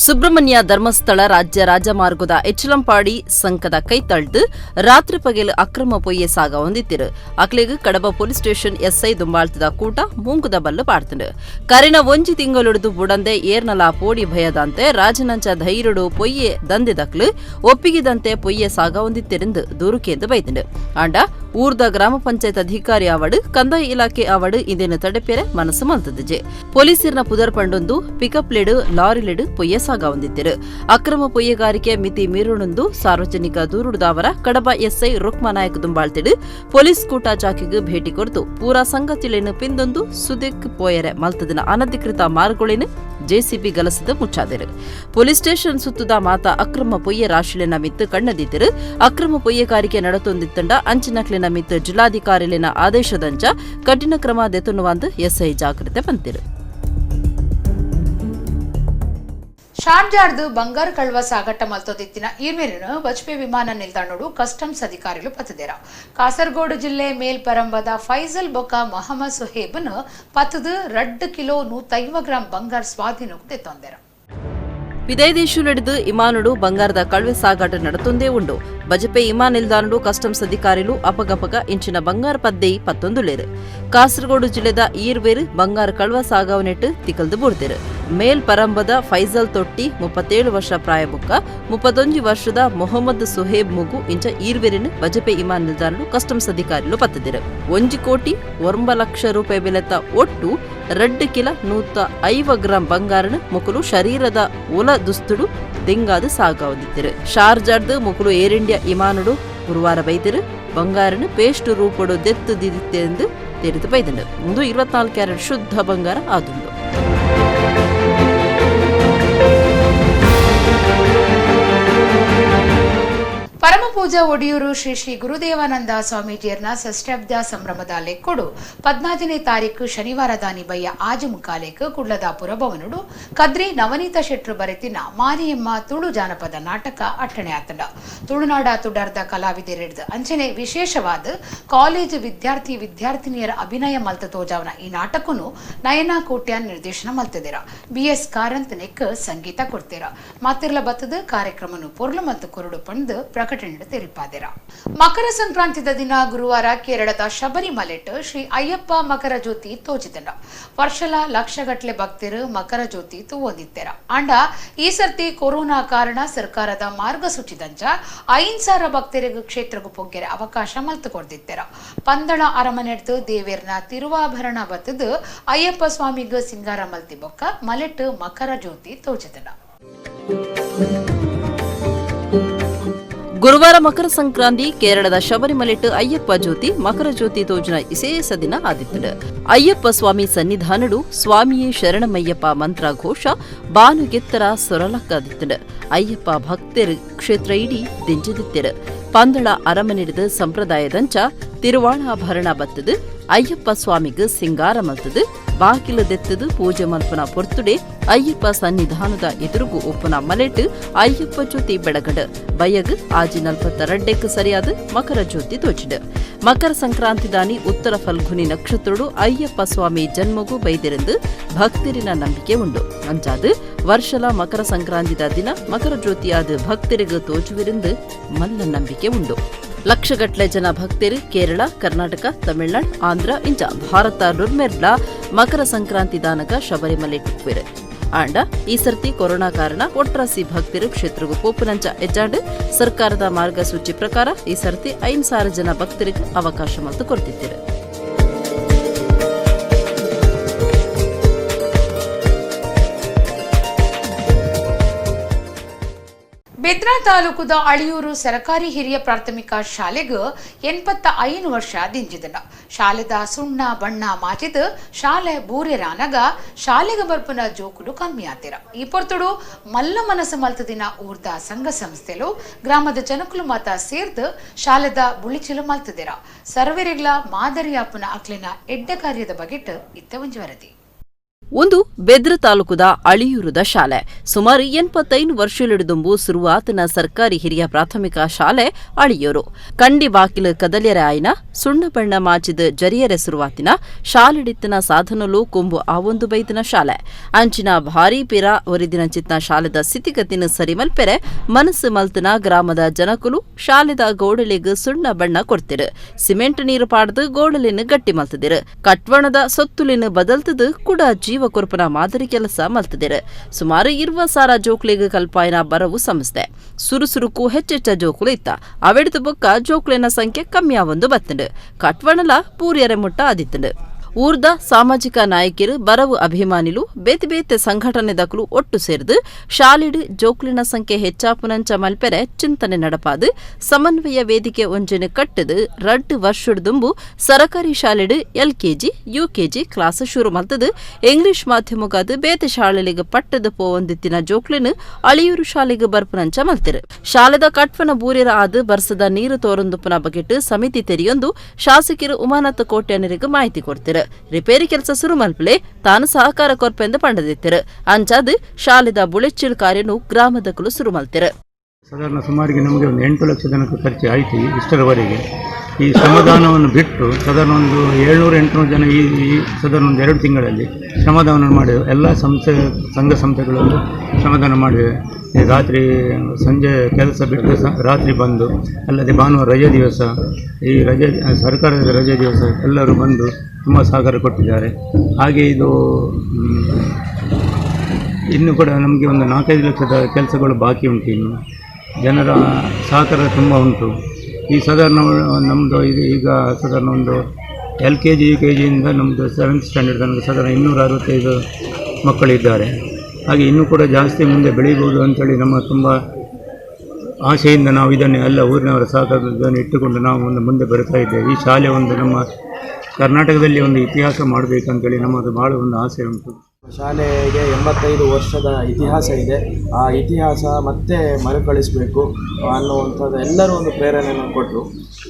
B: Subrahmanya Dharmasthala ರಾಜ್ಯ ರಾಜಮಾರ್ಗದ ಎಚ್ಚಲಂಪಾಡಿ ಸಂಕದ ಕೈತಳ್ದು ರಾತ್ರಿ ಪಗೆಲು ಅಕ್ರಮ ಪೊಯ್ಯೆ ಸಾಗ ಹೊಂದಿತ್ತಿರು. ಅಕ್ಲೆಗ್ ಕಡಬ police station SI ದುಂಬಾಳ್ತದ ಕೂಟ ಮೂಂಕುದ ಬಲ್ಲು ಪಾಡ್ತುಂಡು. ಕರಿನ ಒಂಜಿ ತಿಂಗಳುಡ್ದು ಬುಡಂದೆ ಏರ್ನಲ ಪೋಡಿ ಭಯದಂತೆ ರಾಜನಂಚ ಧೈರ್ಯಡು ಪೊಯ್ಯೆ ದಂದೆದಕ್ಲು ಒಪ್ಪಿಗೆದಂತೆ ಪೊಯ್ಯೆ ಸಾಗ ಹೊಂದಿತ್ತಿருந்து ದೂರುಕೇಂದು ಬೈದುಂಡು. ಆಂಡ ಊರ್ದ ಗ್ರಾಮ ಪಂಚಾಯತ್ ಅಧಿಕಾರಿ ಆವಡು ಕಂದಾಯ ಇಲಾಖೆ ಆವಡು ಇಂದೇನು ತಡೆಪೆರೆ ಮನಸ್ಸು ಮಲ್ತದಿಜೆ. ಪೊಲೀಸರ್ನ ಪುದರ್ ಪಂಡೊಂದು ಪಿಕಪ್ ಲೆಡು ಲಾರಿಲೆಡು ಪೊಯ್ಯೆ ಸಾಗ ಹೊಂದಿದ್ದರು. ಅಕ್ರಮ ಪೊಯ್ಯೆಗಾರಿಕೆ ಮಿತಿ ಮೀರುಣೊಂದು ಸಾರ್ವಜನಿಕ ದೂರುದಾವರ ಕಡಬ ಎಸ್ಐ ರುಕ್ಮನಾಯಕ್ ದುಂಬಾಳ್ತಿಡು ಪೊಲೀಸ್ ಕೂಟ ಚಾಕಿಗೆ ಭೇಟಿ ಕೊರ್ತು ಪೂರಾ ಸಂಗತಿಲೇನು ಪಿಂದೊಂದು ಸುದೆಕ್ ಪೋಯರೆ ಮಲ್ತದಿನ ಅನಧಿಕೃತ ಮಾರ್ಗೊಳಿನ ಜೆಸಿಬಿ ಗಲಸದ ಮುಚ್ಚಾದರು. ಪೊಲೀಸ್ ಸ್ಟೇಷನ್ ಸುತ್ತದ ಮಾತ ಅಕ್ರಮ ಪೊಯ್ಯೆ ರಾಶಿಲೆನ ಮಿತ್ತು ಕಣ್ಣದಿದ್ದರು. ಅಕ್ರಮ ಪೊಯ್ಯೆಗಾರಿಕೆ ನಡತೊಂದಿತ್ತಂಡ ಅಂಚಿನಕ್ಲೆನ ಮಿತ್ತು ಜಿಲ್ಲಾಧಿಕಾರಿಲೆನ ಆದೇಶದಂಚ ಕಠಿಣ ಕ್ರಮ ದೆತೊನ್ನುವಂದು ಎಸ್ಐ ಜಾಗೃತೆ ಬಂತಿರು.
A: ಶಾರ್ಜಾರ್ದು ಬಂಗಾರ ಕಳ್ವ ಸಾಗಟ ಮಲ್ತೊದಿತ್ತಿನ ಈರ್ಮೇರಿನ ಬಜ್ಪೆ ವಿಮಾನ ನಿಲ್ದಾಣೋಡು ಕಸ್ಟಮ್ಸ್ ಅಧಿಕಾರಿಗಳು ಪತ್ತದೇರ. ಕಾಸರಗೋಡು ಜಿಲ್ಲೆ ಮೇಲ್ಪರಂಬದ ಫೈಜಲ್ ಬೊಕ್ಕ ಮೊಹಮ್ಮದ್ ಸುಹೇಬ್ನ ಪತ್ತದು 2 ಕಿಲೋ 150 ಗ್ರಾಂ ಬಂಗಾರ ಸ್ವಾಧೀನಕ್ಕೆ ತೆತ್ತೊಂದೆರ.
B: ವಿದೇಶಿಯುಲೆಡ್ದು ಇಮಾನುಡು ಬಂಗಾರದ ಕಳ್ವೆ ಸಾಗಾಟ ನಡತೊಂದೇ ಉಂಡು. ಬಜಪೆ ಇಮಾ ನಿಲ್ದಾಣಡು ಕಸ್ಟಮ್ಸ್ ಅಧಿಕಾರಿಲು ಅಪಗಪಗ ಇಂಚಿನ ಬಂಗಾರ ಪದ್ದೆಯಿ ಪತ್ತೊಂದುಲೇರು. ಕಾಸರಗೋಡು ಜಿಲ್ಲೆದ ಈರ್ವೇರು ಬಂಗಾರ ಕಳ್ವ ಸಾಗಾವನೆಟ್ಟು ತಿಕಲ್ದು ಬೂರ್ದಿರು. ಮೇಲ್ ಪರಂಬದ ಫೈಜಲ್ ತೊಟ್ಟಿ 37 ವರ್ಷ ಪ್ರಾಯ ಬುಕ್ಕ 31 ವರ್ಷದ ಮೊಹಮ್ಮದ್ ಸುಹೇಬ್ ಮುಗು ಇಂಚ ಈರ್ವೇರಿನ ಬಜಪೆ ಇಮಾ ನಿಲ್ದಾಣಡು ಕಸ್ಟಮ್ಸ್ ಅಧಿಕಾರಿಲು ಪತ್ತದಿರು. 1 ಕೋಟಿ 9 ಲಕ್ಷ ರೂಪಾಯಿ ಬೆಲೆತ ಒಟ್ಟು 2 ಕಿಲೋ 150 ಗ್ರಾಂ ಬಂಗಾರನ ಮುಕುಲು ಶರೀರದ ಒಲ ದುಸ್ತುಡು ದಿಂಗಾದು ಸಾಗಾವದಿತ್ತಿರು. ಶಾರ್ಜಾರ್ದು ಮುಕುಲು ಏರ್ ಇಂಡಿಯಾ ಇಮಾನುಡು ಗುರುವಾರ ಬೈದಿರು. ಬಂಗಾರನು ಪೇಸ್ಟ್ ರೂಪಡು ದೆತ್ತು ದಿದಿತ್ತೆಂದು ತೆರೆದು ಬೈದಂಡು. ಮುಂದು 24 ಕ್ಯಾರೆಟ್ ಶುದ್ಧ ಬಂಗಾರ ಆದುಂಡು.
A: ಪರಮಪೂಜಾ ಒಡಿಯೂರು ಶ್ರೀ ಶ್ರೀ ಗುರುದೇವಾನಂದ ಸ್ವಾಮೀಜಿಯರ್ನ ಷಷ್ಠಾಬ್ದ ಸಂಭ್ರಮದ ಲೆಕ್ಕೊಡು 14ನೇ ತಾರೀಕು ಶನಿವಾರ ದಾನಿ ಬಯ್ಯ ಆಜು ಮುಕ್ಕಾಲೇಕ್ ಕುಡ್ಲದ ಪುರಭವನುಡು ಕದ್ರಿ ನವನೀತ ಶೆಟ್ರು ಬರೆತಿನ ಮಾರಿಯಮ್ಮ ತುಳು ಜಾನಪದ ನಾಟಕ ಅಟ್ಟಣೆ ಆತಂಡ. ತುಳುನಾಡ ತುಡಾರ್ದ ಕಲಾವಿದರಿಡ್ದು ಅಂಚನೆ ವಿಶೇಷವಾದ ಕಾಲೇಜು ವಿದ್ಯಾರ್ಥಿ ವಿದ್ಯಾರ್ಥಿನಿಯರ ಅಭಿನಯ ಮಲ್ತ ತೋಜಾವನ ಈ ನಾಟಕನು ನಯನ ಕೋಟ್ಯಾನ್ ನಿರ್ದೇಶನ ಮಲ್ತದಿರ. ಬಿ.ಎಸ್. ಕಾರಂತ್ ನೆಕ್ ಸಂಗೀತ ಕೊಡ್ತೀರ. ಮಾತಿರ್ಲ ಬತ್ತದ ಕಾರ್ಯಕ್ರಮನು ಪೊರ್ಲು ಮತ್ತು ಕುರುಡು ಪಂದು ಪ್ರಕಟಣೆ ತೆರಿಪಾದಿರ. ಮಕರ ಸಂಕ್ರಾಂತಿದ ದಿನ ಗುರುವಾರ ಕೇರಳದ ಶಬರಿಮಲೆಟ್ ಶ್ರೀ ಅಯ್ಯಪ್ಪ ಮಕರ ಜ್ಯೋತಿ ತೋಚಿತಂಡ. ವರ್ಷಲ ಲಕ್ಷಗಟ್ಲೆ ಭಕ್ತರು ಮಕರ ಜ್ಯೋತಿ ತೂವೊಂದಿತ್ತೆರ. ಆಂಡ ಈ ಸರ್ತಿ ಕೊರೋನಾ ಕಾರಣ ಸರ್ಕಾರದ ಮಾರ್ಗಸೂಚಿದಂಚ 5,000 ಭಕ್ತರಿಗೂ ಕ್ಷೇತ್ರಗೂ ಪೊಗ್ಗೆರೆ ಅವಕಾಶ ಮಲ್ತು ಕೊಡ್ದಿತ್ತೆರ. ಪಂದಳ ಅರಮನೆಡ್ದು ದೇವೇರ್ನ ತಿರುವಾಭರಣ ಬತ್ತದು ಅಯ್ಯಪ್ಪ ಸ್ವಾಮಿಗೂ ಸಿಂಗಾರ ಮಲ್ತಿ ಬೊಕ್ಕ ಮಲೆಟ್ ಮಕರ ಜ್ಯೋತಿ ತೋಚಿತಂಡ.
B: ಗುರುವಾರ ಮಕರ ಸಂಕ್ರಾಂತಿ ಕೇರಳದ ಶಬರಿಮಲೆಟ್ ಅಯ್ಯಪ್ಪ ಜ್ಯೋತಿ ಮಕರ ಜ್ಯೋತಿ ತೋಜನ ವಿಶೇಷ ದಿನ ಆದಿತ್ತಡು. ಅಯ್ಯಪ್ಪ ಸ್ವಾಮಿ ಸನ್ನಿಧಾನಡು ಸ್ವಾಮಿಯೇ ಶರಣಮಯ್ಯಪ್ಪ ಮಂತ್ರ ಘೋಷ ಬಾನುಗೆತ್ತರ ಸೊರಲಕ್ಕಾದಿತ್ತಡು. ಅಯ್ಯಪ್ಪ ಭಕ್ತರು ಕ್ಷೇತ್ರ ಇಡೀ ದಿಂಜದಿತ್ತಿರು. ಪಂದಳ ಅರಮನೆಡಿದ ಸಂಪ್ರದಾಯದಂಚ ತಿರುವಾಣಾಭರಣ ಬತ್ತದು ಅಯ್ಯಪ್ಪ ಸ್ವಾಮಿಗೆ ಸಿಂಗಾರ ಮಲ್ತದು ಬಾಗಿಲು ದೆತ್ತದು ಪೂಜೆ ಮಲ್ಪನ ಪೊರ್ತುಡೆ ಅಯ್ಯಪ್ಪ ಸನ್ನಿಧಾನದ ಎದುರುಗು ಒಪ್ಪನ ಮಲೆಟ್ ಅಯ್ಯಪ್ಪ ಜ್ಯೋತಿ ಬೆಳಗಡು. ಬಯಗ್ ಆಜಿ 42ಕ್ಕೆ ಸರಿಯಾದ ಮಕರ ಜ್ಯೋತಿ ತೋಚಿಡು. ಮಕರ ಸಂಕ್ರಾಂತಿ ದಾನಿ ಉತ್ತರ ಫಲ್ಗುನಿ ನಕ್ಷತ್ರಡು ಅಯ್ಯಪ್ಪ ಸ್ವಾಮಿ ಜನ್ಮಗೂ ಬೈದಿರಂದು ಭಕ್ತರಿನ ನಂಬಿಕೆ ಉಂಡು. ಅಂಚಾದು ವರ್ಷಲ ಮಕರ ಸಂಕ್ರಾಂತಿದ ದಿನ ಮಕರ ಜ್ಯೋತಿಯಾದ ಭಕ್ತರಿಗೂ ತೋಚುವಿರಂದು ಮಲ್ಲ ನಂಬಿಕೆ ಉಂಡು. ಲಕ್ಷಗಟ್ಲೆ ಜನ ಭಕ್ತರು ಕೇರಳ, ಕರ್ನಾಟಕ, ತಮಿಳುನಾಡು, ಆಂಧ್ರ ಇಂಚ ಭಾರತ ನುರ್ಮೆರ್ಲ ಮಕರ ಸಂಕ್ರಾಂತಿ ದಾನಗ ಶಬರಿಮಲೆ ಟಿಕ್ವೆರು. ಆಂಡ ಈ ಸರ್ತಿ ಕೊರೋನಾ ಕಾರಣ ಒಟ್ರಾಸಿ ಭಕ್ತರು ಕ್ಷೇತ್ರಗೂ ಪೋಪುನಂಚ ಎಚ್ಚಾಂಡ್ ಸರ್ಕಾರದ ಮಾರ್ಗಸೂಚಿ ಪ್ರಕಾರ ಈ ಸರ್ತಿ 5,000 ಜನ ಭಕ್ತರಿಗೆ ಅವಕಾಶ ಮತ್ತು ಕೊಡ್ತಿದ್ದರು.
A: ಬೆದ್ರ ತಾಲೂಕುದ ಅಳಿಯೂರು ಸರಕಾರಿ ಹಿರಿಯ ಪ್ರಾಥಮಿಕ ಶಾಲೆಗೆ 85 ವರ್ಷ ದಿಂಜಿದನ. ಶಾಲೆದ ಸುಣ್ಣ ಬಣ್ಣ ಮಾಚಿದ ಶಾಲೆ ಬೂರೆರಾನಗ ಶಾಲೆಗೆ ಬರ್ಪುನ ಜೋಕುಲು ಕಮ್ಮಿ ಆತಿರ. ಈ ಪೊರ್ತುಡು ಮಲ್ಲ ಮನಸ್ಸು ಮಲ್ತದಿನ ಊರ್ದ ಸಂಘ ಸಂಸ್ಥೆಲು ಗ್ರಾಮದ ಜನಕುಲು ಮಾತ ಸೇರ್ದು ಶಾಲೆದ ಬುಳಿಚಿಲು ಮಲ್ತದಿರ. ಸರ್ವೆರಿಗ್ಲ ಮಾದರಿಯಾಪುನ ಅಕ್ಲಿನ ಎಡ್ಡ ಕಾರ್ಯದ ಬಗೆಟ್ ಇತ್ತ ಒಂಜಿ ವರದಿ.
B: ಒಂದು ಬೆದ್ರ ತಾಲೂಕುದ ಅಳಿಯೂರುದ ಶಾಲೆ. ಸುಮಾರು 85 ವರ್ಷಲಿಡುದುಂಬು ಸುರುವಾತನ ಸರ್ಕಾರಿ ಹಿರಿಯ ಪ್ರಾಥಮಿಕ ಶಾಲೆ ಅಳಿಯೂರು. ಕಂಡಿ ಬಾಕಿಲು ಕದಲ್ಯರೆ ಆಯ್ನ ಸುಣ್ಣ ಬಣ್ಣ ಮಾಚಿದ ಜರಿಯರೆ ಸುರುವಾತಿನ ಶಾಲೆಡಿತ್ತಿನ ಸಾಧನಲು ಕೊಂಬು ಆವೊಂದು ಬೈದಿನ ಶಾಲೆ. ಅಂಚಿನ ಭಾರೀ ಪಿರ ಒರಿದಿನ ಚಿತ್ನ ಶಾಲೆದ ಸ್ಥಿತಿಗತಿನ ಸರಿಮಲ್ಪೆರೆ ಮನಸ್ಸು ಮಲ್ತನ ಗ್ರಾಮದ ಜನಕುಲು ಶಾಲೆದ ಗೋಡಲಿಗ್ ಸುಣ್ಣ ಬಣ್ಣ ಕೊಡ್ತಿರು. ಸಿಮೆಂಟ್ ನೀರು ಪಾಡ್ದು ಗೋಡಲಿನ ಗಟ್ಟಿ ಮಲ್ತದಿರು. ಕಟ್ವಣದ ಸೊತ್ತುಲಿನ ಬದಲ್ತದು ಕೂಡ ಜೀವ ಕೊರ್ಪನ ಮಾದರಿ ಕೆಲಸ ಮಲ್ತದಿರು. ಸುಮಾರು 20,000 ಜೋಕ್ಲಿಗ್ ಕಲ್ಪಾಯನ ಬರವು ಸಂಸ್ಥೆ ಸುರುಸುರುಕು ಹೆಚ್ಚೆಚ್ಚ ಜೋಕುಲು ಇತ್ತ. ಅವೆಡ್ದು ಬೊಕ್ಕ ಜೋಕ್ಲಿನ ಸಂಖ್ಯೆ ಕಮ್ಮಿ ಆವೊಂದು ಬತ್ತುಂಡು. ಕಟ್ವಣಲ ಪೂರ್ಯರೆ ಮುಟ್ಟ ಆದಿತ್ತುಂಡು. ಊರ್ದ ಸಾಮಾಜಿಕ ನಾಯಕರು, ಬರವು ಅಭಿಮಾನಿಲು, ಬೇತೆ ಬೇತೆ ಸಂಘಟನೆದಕುಲು ಒಟ್ಟು ಸೇರ್ದು ಶಾಲೆಡ್ ಜೋಕ್ಲಿನ ಸಂಖ್ಯೆ ಹೆಚ್ಚಾಪುನಂಚ ಮಲ್ಪೆರೆ ಚಿಂತನೆ ನಡಪಾದು ಸಮನ್ವಯ ವೇದಿಕೆ ಒಂಜೆನ್ ಕಟ್ಟದು 2 ವರ್ಷಡ್ದುಂಬು ಸರಕಾರಿ ಶಾಲೆಡ್ ಎಲ್ಕೆಜಿ, ಯುಕೆಜಿ ಕ್ಲಾಸ್ ಶುರು ಮಲ್ತದು ಇಂಗ್ಲಿಷ್ ಮಾಧ್ಯಮಗಾದ್ ಬೇತೆ ಶಾಲೆಲಿಗ್ ಪಟ್ಟದ ಪೋವೊಂದಿತ್ತಿನ ಜೋಕ್ಲಿನ್ ಅಳಿಯೂರು ಶಾಲೆಗ್ ಬರ್ಪುನಂಚ ಮಲ್ತಿರು. ಶಾಲೆದ ಕಟ್ವನ ಬೂರಿರ ಆದ್ ಬರ್ಸದ ನೀರು ತೋರೊಂದುಪ್ಪುನ ಬಗೆಟ್ ಸಮಿತಿ ತೆರಿಯೊಂದು ಶಾಸಕರು ಉಮಾನಾಥ ಕೋಟ್ಯಾನರಿಗೆ ಮಾಹಿತಿ ಕೊಡ್ತಿರು. ರಿಪೇರಿ ಕೆಲಸ ಶುರು ಮಲ್ಪಲೆ ತಾನು ಸಹಕಾರ ಕೊರ್ಪೆಂದು ಪಂಡದಿತ್ತಿರು. ಅಂಚಾದ್ ಶಾಲೆದ ಬುಳೆಚ್ಚಿಲ್ ಕಾರ್ಯನು ಗ್ರಾಮದಕುಲು ಶುರು ಮಲ್ತಿರು.
G: ಸಾಧಾರಣ ಸುಮಾರಿಗೆ ನಮಗೆ ಒಂದು 8 ಲಕ್ಷ ತನಕ ಖರ್ಚು ಆಯಿತು ಇಷ್ಟರವರೆಗೆ. ಈ ಶ್ರಮದಾನವನ್ನು ಬಿಟ್ಟು ಸಾಧಾರಣ ಒಂದು 700-800 ಜನ ಈ ಈ ಸಾಧಾರಣ ಒಂದು 2 ತಿಂಗಳಲ್ಲಿ ಶ್ರಮದಾನವನ್ನು ಮಾಡಿದೆವು. ಎಲ್ಲ ಸಂಸ್ಥೆ ಸಂಘ ಸಂಸ್ಥೆಗಳಲ್ಲೂ ಶ್ರಮದಾನ ಮಾಡಿವೆ. ಈ ರಾತ್ರಿ ಸಂಜೆ ಕೆಲಸ ಬಿಟ್ಟು ರಾತ್ರಿ ಬಂದು, ಅಲ್ಲದೆ ಭಾನುವಾರ ರಜೆ ದಿವಸ, ಈ ರಜೆ ಸರ್ಕಾರದ ರಜೆ ದಿವಸ ಎಲ್ಲರೂ ಬಂದು ತುಂಬ ಸಹಕಾರ ಕೊಟ್ಟಿದ್ದಾರೆ. ಹಾಗೆ ಇದು ಇನ್ನೂ ಕೂಡ ನಮಗೆ ಒಂದು 4-5 ಲಕ್ಷದ ಕೆಲಸಗಳು ಬಾಕಿ ಉಂಟು. ಇನ್ನು ಜನರ ಸಹಕಾರ ತುಂಬ ಉಂಟು. ಈ ಸಾಧಾರಣ ನಮ್ಮದು ಇದು ಈಗ ಸಾಧಾರಣ ಒಂದು L K G, U K ಜಿಯಿಂದ ನಮ್ಮದು 7th standard ತನಕ ಸಾಧಾರಣ 265 ಮಕ್ಕಳಿದ್ದಾರೆ. ಹಾಗೆ ಇನ್ನೂ ಕೂಡ ಜಾಸ್ತಿ ಮುಂದೆ ಬೆಳೀಬೋದು ಅಂಥೇಳಿ ನಮ್ಮ ತುಂಬ ಆಶೆಯಿಂದ ನಾವು ಇದನ್ನು ಎಲ್ಲ ಊರಿನವರ ಸಹಕಾರವನ್ನು ಇಟ್ಟುಕೊಂಡು ನಾವು ಒಂದು ಮುಂದೆ ಬರುತ್ತಾ ಇದ್ದೇವೆ. ಈ ಶಾಲೆ ಒಂದು ನಮ್ಮ ಕರ್ನಾಟಕದಲ್ಲಿ ಒಂದು ಇತಿಹಾಸ ಮಾಡಬೇಕಂತೇಳಿ ನಮ್ಮದು ಭಾಳ ಒಂದು ಆಸೆ ಉಂಟು.
H: ಶಾಲೆಗೆ 85 ವರ್ಷದ ಇತಿಹಾಸ ಇದೆ. ಆ ಇತಿಹಾಸ ಮತ್ತೆ ಮರುಕಳಿಸಬೇಕು ಅನ್ನುವಂಥದ್ದು ಎಲ್ಲರೂ ಒಂದು ಪ್ರೇರಣೆಯನ್ನು ಕೊಟ್ಟರು.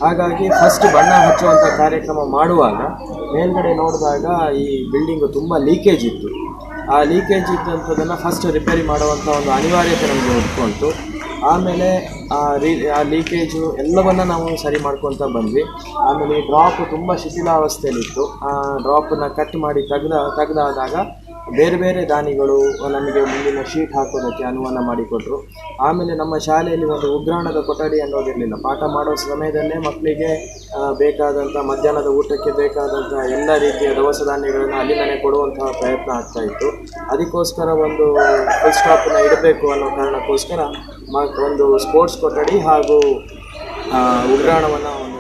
H: ಹಾಗಾಗಿ ಫಸ್ಟ್ ಬಣ್ಣ ಹಚ್ಚುವಂಥ ಕಾರ್ಯಕ್ರಮ ಮಾಡುವಾಗ ಮೇಲ್ಗಡೆ ನೋಡಿದಾಗ ಈ ಬಿಲ್ಡಿಂಗು ತುಂಬ ಲೀಕೇಜ್ ಇತ್ತು. ಆ ಲೀಕೇಜ್ ಇದ್ದಂಥದ್ದನ್ನು ಫಸ್ಟ್ ರಿಪೇರಿ ಮಾಡುವಂಥ ಒಂದು ಅನಿವಾರ್ಯತೆ ನಮಗೆ ಉಟ್ಕೊಂತು. ಆಮೇಲೆ ಆ ಲೀಕೇಜು ಎಲ್ಲವನ್ನು ನಾವು ಸರಿ ಮಾಡ್ಕೊತ ಬಂದ್ವಿ. ಆಮೇಲೆ ಈ ಡ್ರಾಪ್ ತುಂಬ ಶಿಥಿಲಾವಸ್ಥೆಯಲ್ಲಿತ್ತು. ಆ ಡ್ರಾಪನ್ನು ಕಟ್ ಮಾಡಿ ತೆಗ್ದಾದಾಗ ಬೇರೆ ಬೇರೆ ದಾನಿಗಳು ನಮಗೆ ಮುಂದಿನ ಶೀಟ್ ಹಾಕೋದಕ್ಕೆ ಅನುವನ್ನು ಮಾಡಿಕೊಟ್ರು. ಆಮೇಲೆ ನಮ್ಮ ಶಾಲೆಯಲ್ಲಿ ಒಂದು ಉಗ್ರಾಣದ ಕೊಠಡಿ ಅನ್ನೋದಿರಲಿಲ್ಲ. ಪಾಠ ಮಾಡೋ ಸಮಯದಲ್ಲೇ ಮಕ್ಕಳಿಗೆ ಬೇಕಾದಂಥ ಮಧ್ಯಾಹ್ನದ ಊಟಕ್ಕೆ ಬೇಕಾದಂಥ ಎಲ್ಲ ರೀತಿಯ ದವಸ ಧಾನ್ಯಗಳನ್ನು ಅಲ್ಲಿಂದಲೇ ಕೊಡುವಂತಹ ಪ್ರಯತ್ನ ಆಗ್ತಾಯಿತ್ತು. ಅದಕ್ಕೋಸ್ಕರ ಒಂದು ಫುಲ್ ಸ್ಟಾಪನ್ನು ಇಡಬೇಕು ಅನ್ನೋ ಕಾರಣಕ್ಕೋಸ್ಕರ ಒಂದು ಸ್ಪೋರ್ಟ್ಸ್ ಕೊಠಡಿ ಹಾಗೂ ಉಗ್ರಾಣವನ್ನು ಒಂದು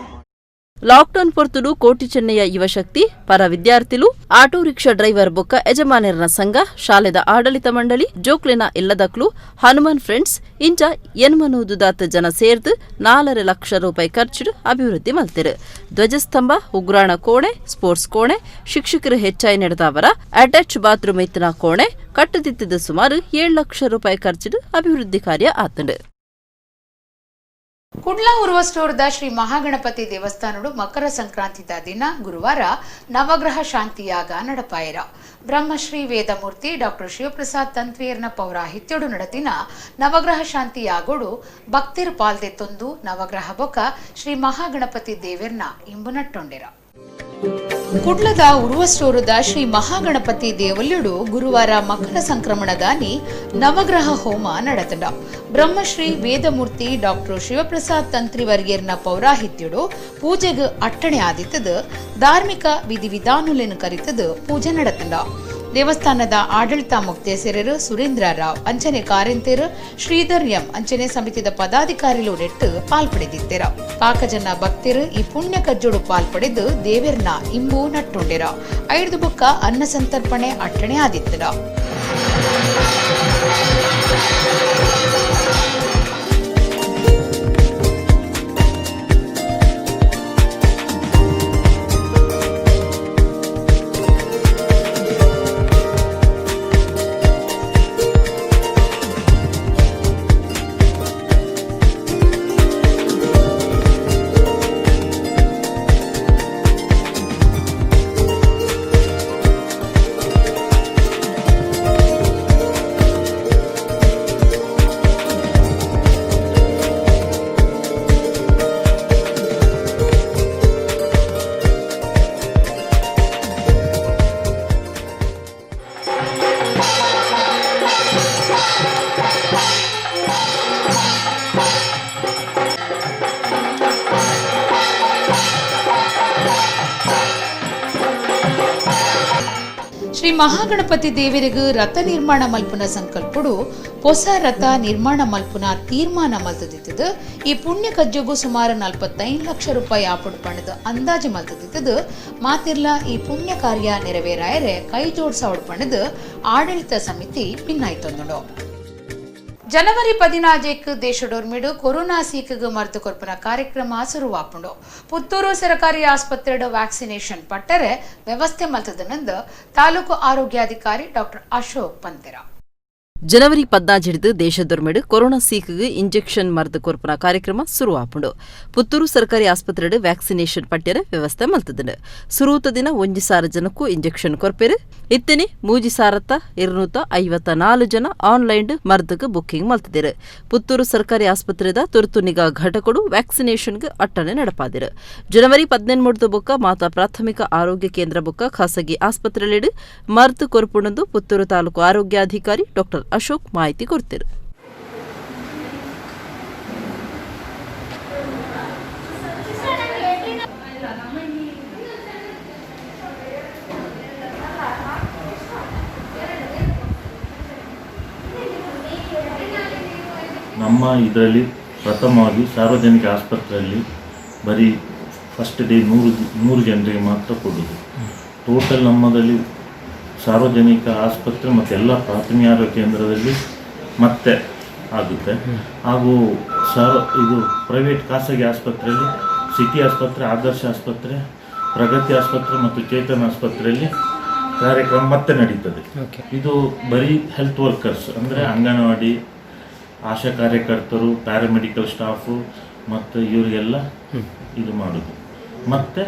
B: ಲಾಕ್ಡೌನ್ ಪೊರ್ತುಡು ಕೋಟಿ ಚೆನ್ನಯ್ಯ ಯುವಶಕ್ತಿ ಪರ ವಿದ್ಯಾರ್ಥಿಲು, ಆಟೋ ರಿಕ್ಷಾ ಡ್ರೈವರ್ ಬೊಕ್ಕ ಯಜಮಾನರನ ಸಂಘ, ಶಾಲೆದ ಆಡಳಿತ ಮಂಡಳಿ, ಜೋಕ್ಲೆನ ಇಲ್ಲದಕ್ಲು, ಹನುಮಾನ್ ಫ್ರೆಂಡ್ಸ್ ಇಂಚ ಎನ್ಮನೂದುದಾತ್ ಜನ ಸೇರ್ದು 4.5 ಲಕ್ಷ ರೂಪಾಯಿ ಖರ್ಚು ಅಭಿವೃದ್ಧಿ ಮಲ್ತಿರು. ಧ್ವಜಸ್ತಂಭ, ಉಗ್ರಾಣ ಕೋಣೆ, ಸ್ಪೋರ್ಟ್ಸ್ ಕೋಣೆ, ಶಿಕ್ಷಕರು ಹೆಚ್ಚಾಯಿ ನಡೆದವರ ಅಟ್ಯಾಚ್ ಬಾತ್ರೂಮ್ ಇತ್ತಿನ ಕೋಣೆ ಕಟ್ಟದಿತ್ತಿದ ಸುಮಾರು 7 ಲಕ್ಷ ರೂಪಾಯಿ ಖರ್ಚು ಅಭಿವೃದ್ಧಿ ಕಾರ್ಯ ಆತಂಡು.
A: ಕುಡ್ಲ ಉರ್ವಸ್ಟೋರ್ದ ಶ್ರೀ ಮಹಾಗಣಪತಿ ದೇವಸ್ಥಾನಡು ಮಕರ ಸಂಕ್ರಾಂತಿದ ದಿನ ಗುರುವಾರ ನವಗ್ರಹ ಶಾಂತಿಯಾಗ ನಡಪಾಯರ. ಬ್ರಹ್ಮಶ್ರೀ ವೇದಮೂರ್ತಿ ಡಾಕ್ಟರ್ ಶಿವಪ್ರಸಾದ್ ತಂತ್ರಿಯರ್ನ ಪೌರಾಹಿತ್ಯಡು ನಡತಿನ ನವಗ್ರಹ ಶಾಂತಿಯಾಗೋಡು ಭಕ್ತಿರ್ ಪಾಲ್ದೆತ್ತೊಂದು ನವಗ್ರಹ ಬೊಕ ಶ್ರೀ ಮಹಾಗಣಪತಿ ದೇವೆರ್ನ ಇಂಬು ನಟ್ಟೊಂಡೆರ. ಕುಡ್ಲದ ಉರ್ವಸ್ಟೋರುದ ಶ್ರೀ ಮಹಾಗಣಪತಿ ದೇವಲ್ಯಡು ಗುರುವಾರ ಮಕರ ಸಂಕ್ರಮಣದಾನಿ ನವಗ್ರಹ ಹೋಮ ನಡೆತಂಡ. ಬ್ರಹ್ಮಶ್ರೀ ವೇದಮೂರ್ತಿ ಡಾಕ್ಟರ್ ಶಿವಪ್ರಸಾದ್ ತಂತ್ರಿವರ್ಯರ್ನ ಪೌರಾಹಿತ್ಯಡು ಪೂಜೆಗ್ ಅಟ್ಟಣೆ ಆದಿತ್ತದು ಧಾರ್ಮಿಕ ವಿಧಿವಿಧಾನುಲೆನ್ ಕರಿತದು ಪೂಜೆ ನಡೆತಂಡ. ದೇವಸ್ಥಾನದ ಆಡಳಿತ ಮುಕ್ತೇಸರರು ಸುರೇಂದ್ರ ರಾವ್, ಅಂಚನೆ ಕಾರೆಂತೇರು ಶ್ರೀಧರ್ ಎಂ, ಅಂಚನೆ ಸಮಿತಿದ ಪದಾಧಿಕಾರಿಲು ನೆಟ್ಟು ಪಾಲ್ಪಡೆದಿತ್ತೆರ. ಪಾಕಜನ ಭಕ್ತರು ಈ ಪುಣ್ಯ ಕಜ್ಜೋಡು ಪಾಲ್ಪಡೆದು ದೇವೆರ್ನ ಇಂಬು ನಟ್ಟುಂಡೆರ. ಐದು ಬೊಕ್ಕ ಅನ್ನ ಸಂತರ್ಪಣೆ ಅಟ್ಟಣೆ ಆದಿತ್ತರ. ಮಹಾಗಣಪತಿ ದೇವರಿಗೂ ರಥ ನಿರ್ಮಾಣ ಮಲ್ಪುನ ಸಂಕಲ್ಪಡು ಹೊಸ ರಥ ನಿರ್ಮಾಣ ಮಲ್ಪುನ ತೀರ್ಮಾನ ಮಲ್ತದಿತ್ತದು. ಈ ಪುಣ್ಯ ಕಜ್ಜಗೂ ಸುಮಾರು 45 ಲಕ್ಷ ರೂಪಾಯಿ ಆಪುಡು ಪಣದ ಅಂದಾಜು ಮಲ್ತದಿತ್ತದು. ಮಾತಿರ್ಲ ಈ ಪುಣ್ಯ ಕಾರ್ಯ ನೆರವೇರಾಯರೆ ಕೈ ಜೋಡ್ಸಾವಡು ಪಣದ ಆಡಳಿತ ಸಮಿತಿ ಭಿನ್ನಾಯ್ತೊಂದುಂಡು. ಜನವರಿ 14 ದೇಶಡೋರ್ಮಿಡು ಕೊರೋನಾ ಸೀಕಿಗೆ ಮರ್ದು ಕೊರ್ಪುನ ಕಾರ್ಯಕ್ರಮ ಶುರುವಾಪುಂಡು. ಪುತ್ತೂರು ಸರಕಾರಿ ಆಸ್ಪತ್ರೆಡು ವ್ಯಾಕ್ಸಿನೇಷನ್ ಪಟ್ಟರೆ ವ್ಯವಸ್ಥೆ ಮಲ್ತದನಂದು ತಾಲೂಕು ಆರೋಗ್ಯಾಧಿಕಾರಿ ಡಾಕ್ಟರ್ ಅಶೋಕ್ ಪಂತೆರ.
B: ಜನವರಿ 14 ದೇಶದೊರ್ಮೆಡು ಕೊರೋನಾ ಸೀಕಿಗೆ ಇಂಜೆಕ್ಷನ್ ಮರ್ದು ಕೊರ್ಪುನ ಕಾರ್ಯಕ್ರಮ ಶುರುವಾಪುಂಡು. ಪುತ್ತೂರು ಸರ್ಕಾರಿ ಆಸ್ಪತ್ರೆಡು ವ್ಯಾಕ್ಸಿನೇಷನ್ ಪಟ್ಯರ ವ್ಯವಸ್ಥೆ ಮಲ್ತದನು. ಸುರೂತ ದಿನ 1,000 ಜನಕ್ಕೂ ಇಂಜೆಕ್ಷನ್ ಕೊರ್ಪೆರು. ಇತ್ತನೆ 3,254 ಜನ ಆನ್ಲೈನ್ ಮರ್ದಕ್ಕೆ ಬುಕ್ಕಿಂಗ್ ಮಲ್ತದಿರು. ಪುತ್ತೂರು ಸರ್ಕಾರಿ ಆಸ್ಪತ್ರೆದ ತುರ್ತು ನಿಗಾ ಘಟಕಡು ವ್ಯಾಕ್ಸಿನೇಷನ್ಗೆ ಅಟ್ಟಣೆ ನಡಪಾದಿರು. ಜನವರಿ 13 ಬೊಕ್ಕ ಮಾತಾ ಪ್ರಾಥಮಿಕ ಆರೋಗ್ಯ ಕೇಂದ್ರ ಬೊಕ್ಕ ಖಾಸಗಿ ಆಸ್ಪತ್ರೆಲೆಡು ಮರ್ದು ಕೊರ್ಪುಣಂದು ಪುತ್ತೂರು ತಾಲೂಕು ಆರೋಗ್ಯಾಧಿಕಾರಿ ಡಾಕ್ಟರ್ ಅಶೋಕ್ ಮಾಹಿತಿ ಕೊಡ್ತಿರು.
I: ನಮ್ಮ ಇದರಲ್ಲಿ ಪ್ರಥಮವಾಗಿ ಸಾರ್ವಜನಿಕ ಆಸ್ಪತ್ರೆಯಲ್ಲಿ ಬರೀ ಫಸ್ಟ್ ಡೇ 100 ಜನರಿಗೆ ಮಾತ್ರ ಕೊಡೋದು. ಟೋಟಲ್ ನಮ್ಮದಲ್ಲಿ ಸಾರ್ವಜನಿಕ ಆಸ್ಪತ್ರೆ ಮತ್ತು ಎಲ್ಲ ಪ್ರಾಥಮಿಕ ಆರೋಗ್ಯ ಕೇಂದ್ರದಲ್ಲಿ ಮತ್ತೆ ಆಗುತ್ತೆ. ಹಾಗೂ ಇದು ಪ್ರೈವೇಟ್ ಖಾಸಗಿ ಆಸ್ಪತ್ರೆಯಲ್ಲಿ ಸಿಟಿ ಆಸ್ಪತ್ರೆ, ಆದರ್ಶ ಆಸ್ಪತ್ರೆ, ಪ್ರಗತಿ ಆಸ್ಪತ್ರೆ ಮತ್ತು ಚೇತನ್ ಆಸ್ಪತ್ರೆಯಲ್ಲಿ ಕಾರ್ಯಕ್ರಮ ಮತ್ತೆ ನಡೀತದೆ. ಇದು ಬರೀ ಹೆಲ್ತ್ ವರ್ಕರ್ಸ್ ಅಂದರೆ ಅಂಗನವಾಡಿ, ಆಶಾ ಕಾರ್ಯಕರ್ತರು, ಪ್ಯಾರಾಮೆಡಿಕಲ್ ಸ್ಟಾಫು ಮತ್ತು ಇವರಿಗೆಲ್ಲ ಇದು ಮಾಡೋದು. ಮತ್ತು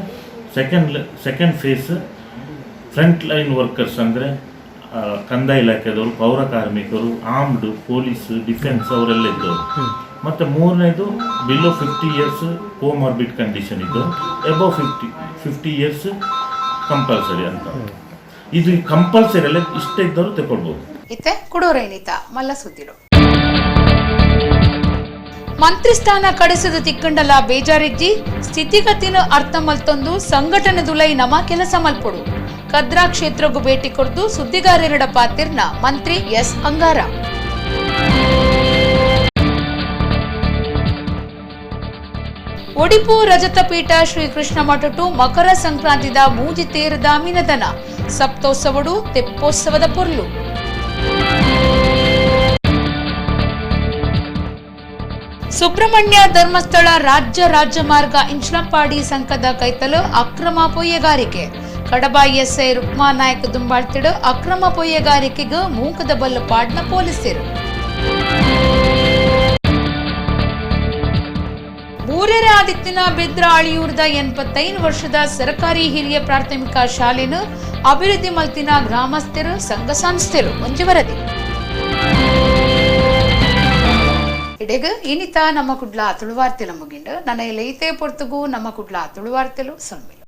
I: second phase front line workers ಅಂದರೆ ಕಂದಾಯ ಇಲಾಖೆದವರು, ಪೌರ ಕಾರ್ಮಿಕರು, ಆರ್ಮ್ಡ್ ಪೊಲೀಸ್, ಡಿಫೆನ್ಸ್ ಅವರೆಲ್ಲ ಇದ್ದವರು. ಮತ್ತು ಮೂರನೇದು ಬಿಲೋ 50 ಇಯರ್ಸ್ ಕೋಮಾರ್ಬಿಡ್ ಕಂಡೀಷನ್ ಇದ್ದು, ಎಬವ್ 50 ಇಯರ್ಸ್ ಕಂಪಲ್ಸರಿ ಅಂತ. ಇದು ಕಂಪಲ್ಸರಿ ಅಲ್ಲ, ಇಷ್ಟ ಇದ್ದವರು ತಗೊಳ್ಬೋದು.
A: ಇತ್ತೆ ಕುಡೋರೈನಿತ ಮಲ್ಲ ಸುದ್ದಿಡು. ಮಂತ್ರಿ ಸ್ಥಾನ ಕಡಿಸದ ತಿಕ್ಕಂಡಲ ಬೇಜಾರಿಜ್ಜಿ ಸ್ಥಿತಿಗತಿನ ಅರ್ಥ ಮಲ್ತೊಂದು ಸಂಘಟನೆ ದುಲೈ ನಮ ಕೆಲಸ ಮಲ್ಪೊಡು. ಕದ್ರಾ ಕ್ಷೇತ್ರಗೂ ಭೇಟಿ ಕೊಡ್ದು ಸುದ್ದಿಗಾರರ ಪಾತಿರ್ನ ಮಂತ್ರಿ ಎಸ್ ಅಂಗಾರ. ಒಡಿಪು ರಜತಪೀಠ ಶ್ರೀಕೃಷ್ಣ ಮಠಟು ಮಕರ ಸಂಕ್ರಾಂತಿದ ಮೂಜಿ ತೇರದ ಮಿನದನ ಸಪ್ತೋತ್ಸವಡು ತೆಪ್ಪೋತ್ಸವದ ಪೊರ್ಲು. ಸುಬ್ರಹ್ಮಣ್ಯ ಧರ್ಮಸ್ಥಳ ರಾಜ್ಯ ರಾಜ್ಯ ಮಾರ್ಗ ಇಂಚ್ಲಂಪಾಡಿ ಸಂಕದ ಕೈತಲು ಅಕ್ರಮ ಪೊಯ್ಯಗಾರಿಕೆ. ಕಡಬ ಎಸ್ಐ ರುಕ್ಮಾ ನಾಯಕ್ ದುಂಬಾಳ್ತಿಡು ಅಕ್ರಮ ಪೊಯ್ಯಗಾರಿಕೆಗೆ ಮೂಕದ ಬಲ್ಲು ಪಾಡ್ನ ಪೊಲೀಸರು. ಬೂರೆರೆ ಆದಿತ್ಯನ ಬೆದ್ರ ಅಳಿಯೂರ್ದ 85 ವರ್ಷದ ಸರ್ಕಾರಿ ಹಿರಿಯ ಪ್ರಾಥಮಿಕ ಶಾಲೆನು ಅಭಿವೃದ್ಧಿ ಮಲ್ತಿನ ಗ್ರಾಮಸ್ಥರು ಸಂಘ ಸಂಸ್ಥೆರು ಒಂಜಿ ವರದಿ. ಇಡೆಗ ಇನಿತ ನಮ್ಮ ಕುಡ್ಲ ತುಳುವಾರ್ತೆಲ ಮುಗಿಂಡು ನನ್ನ ಇಲ್ಲೈತೆ ಪೊರ್ತುಗು ನಮ್ಮ ಕುಡ್ಲ ತುಳುವಾರ್ತೆಲು ಸೊನ್ಮಿಲು.